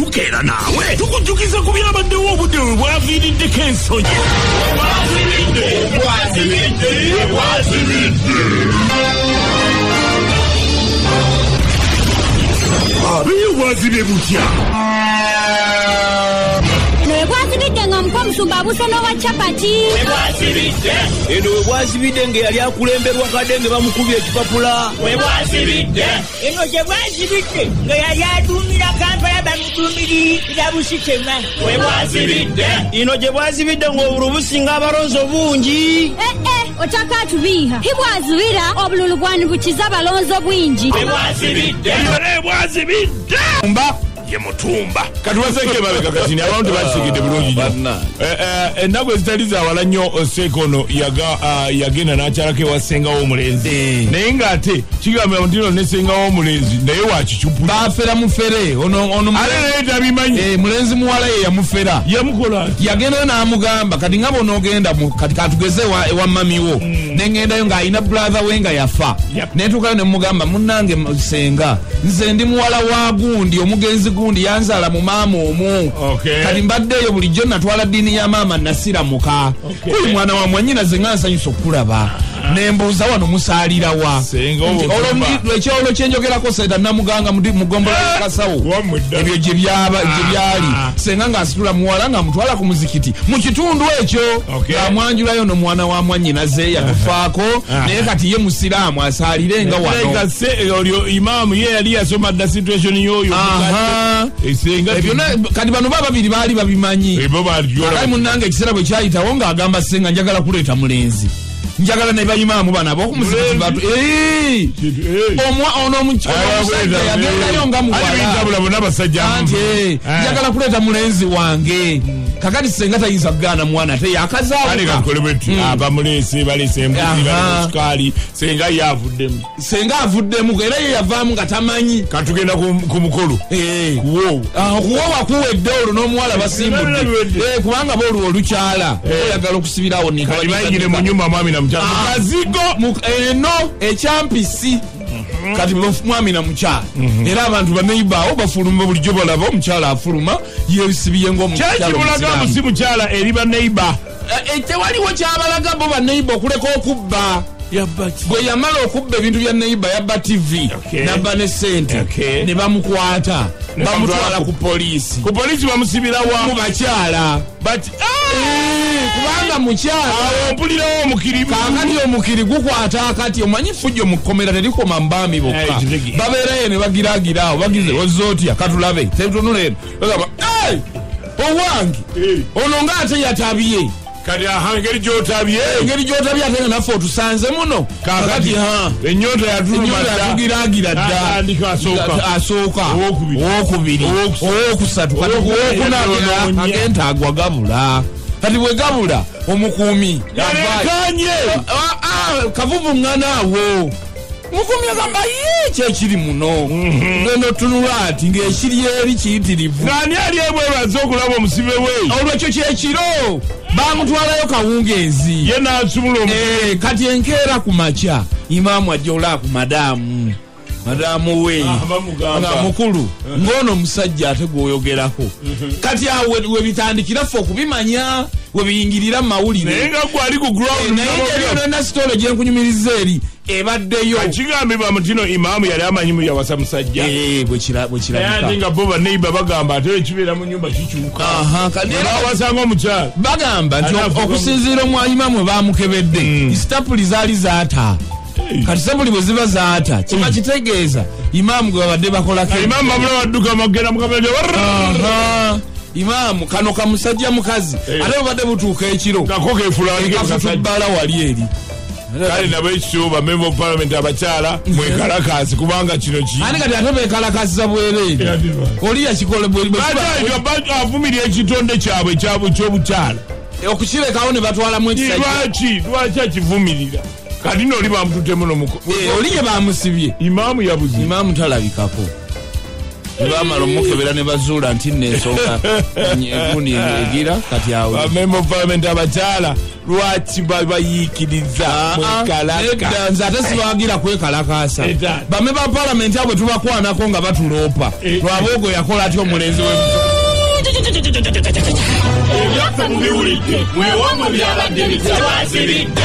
Tukeera naawe tukujjukiza ku byabaddewo obudde bwe bwaviiriddeko ensonyi. Abeyo bwazibye butya? Bwazibidde nga muko omusumba abuuse n'owa chapati. Eno we bwazibidde ng'eyali akulemberwa Kadenge bamukubye ekipapula. Eno gye bwazibidde nga yali aduumira Kampala bamuduumirira Busitema. Eno gye bwazibidde ng'obululu businga abalonzi obungi. Otaka atubiiha hibwazibira obululu bwanibukiza abalonzi obwingi. Bwazibidde mba ye mutumba. Katubaseeke emabega kati abantu bakitegedde bulungi nnyo. Ennaku ezitali zaawala nnyo Seeka ono yagenda n'akyalako ewa ssenga w'omulenzi. Naye ng'ate kigambibwa nti ne ssenga w'omulenzi naye wa kicupuli. Baafera mufere. Ate naye tabimanyi. Mulenzi muwala ye yamufera. Yamukola ati? Yagendayo n'amugamba kati nga bw'onoogenda kati katugeze ewa mami wo. Ne ŋŋendayo ng'alina brother we nga yafa. Ne ntuukayo ne mugamba munnange ssenga nze ndi muwala wa gundi omugenzi gundi yanzaala mu maama omu. Kati mbaddeeyo bulijjo natwala ddiini ya maama nasiramuka. Kuli mwana wa mwannyinaze nga nsanyusa okukulaba. Ne mbuuza wano musaalirawa. Olwo kyenjogerako Seeta Namuganga mu ggombolola y'e Kasawo. Ebyo gye byali. Ssenga ng'asitula muwala ng'amutwala ku muzikiti mu kitundu ekyo. Ng'amwanjulayo n'omwana wa mwannyinaze yatufaako naye kati ye musiraamu asaalire nga wano. Olyo imaamu ye yali yasoma dda situation y'oyo. Kati bano ba babiri baali babimanyi. Kale munnange ekiseera bwe kyayitawo ng'agamba ssenga njagala kuleeta mulenzi. Njagala ne bayimaamu bano ab'okumuzikiti batu. Ono omusajja yagendayo nga muwala. Anti njagala kuleeta mulenzi wange. Kakati ssenga tayinza kugaana mwana ate yakazaabuka. Kale kakole bwe abamuleese baleese embuzi baleese sukaali ssenga ye avuddemu. Ssenga avuddemu era ye yavaamu nga tamanyi. Katugenda ku mukolo. Kuwoowa. Okuwoowa kuwedde olwo n'omuwala basimbudde. Kubanga bo olwo olukyala oyagala okusibirawo nika. Kati bayingire mu nnyumba mwami na mukyala. Kazigo eno ekyampisi. Kati mwami na mukyala. Era abantu baneiba bafuluma bulijjo balaba omukyala afuluma yeesibiye ng'omukyala. Kyekibulaga mu si mukyala eri baneiba. Tewaliwo kyabalaga bo baneiba okuleka okubba. Bwe yamala okubba ebintu bya neiba yabba TV nabba ne ssente ne bamukwata bamutwala ku poliisi. Ku poliisi bamusibirawa? Mu bakyala. Kubanga mukyala mpulirawo omukiri. Kaakati omukiri gukwata akati omanyi fujjo mu kkomera terikoma mu baami bokka. Babeerayo ne bagiraagira awo bagize ozza otya katulabe tetunula eno bagamba owange ono ng'ate yatabye. Kati engeri gy'otabye. Engeri gy'otabye ate nga naffe otusanze muno. Kakati ennyonta yatugiraagira dda. Asooka owookubiri owookusatu kati owookuna agenda agwa gabula. Kati bwe gabula omukuumi kavuvuŋŋana awo. Mukuumi agamba ye kyekiri muno. Genda otunula ati ng'ekiri eri kiyitirivu. Ng'ani ali ebweru azze okulaba omusibe we? Olwekyo kyekiro bamutwalayo kawungeezi. Ye n'asumula kati enkeera ku makya imaamu ajja olaba ku madaamu. Madaamu we nga mukulu ng'ono omusajja ate gw'oyogerako. Kati awo we bitandikira ffe okubimanya we biyingirira mu mawulire. Naye nga gwe ali ku ground. Naye yonna sitolo gye nkunyumiriza eri ebaddeyo. Kigambibwa mutino imaamu yali amanyi yawasa musajja. Bwe kirabika. Naye ate nga bo baneiba bagamba ate ekibeera mu nnyumba kikyuka. Bawasanga omukyala. Bagamba nti okusinziira omwa imaamu we baamukebedde sitapuli zaali zaata. Kati sitapuli bwe ziba zaata kiba kitegeeza imaamu gwe babadde bakolako. Imaamu bamulaba adduka magenda mu kabajja. Imaamu kano kamusajja mukazi ate bubadde butuuka ekiro. Kako kefuula wali eri. Kale nabo ekyo ba member of parliament abakyala mwekalakaasi kubanga kino ki. Ani kati ate beekalakaasiza bwereere. Oli yakikola avumirira ekitonde kyabwe ky'obukyala. Okukirekawo ne batwalamu ekisajja. Lwaki akivumirira? Kati nno oli bamututtemu n'omuko. Oli ye bamusibye. Imaamu yabuze. Imaamu talabikako. Bamala omukebera ne bazuula nti nno ensonga gundi egira kati awo. Bamemba of parliament abakyala lwaki babayiikiriza mwekalaka? Nedda, nze ate sibawagira kwekalakaasa. Nedda. Bamemba ba palamenti abo tubakwanako nga batuloopa. Lwaboogo yakola atya omulenzi we? Ebyaffe mubiwulidde, mwewamwe byabadde bitya? Twazibidde.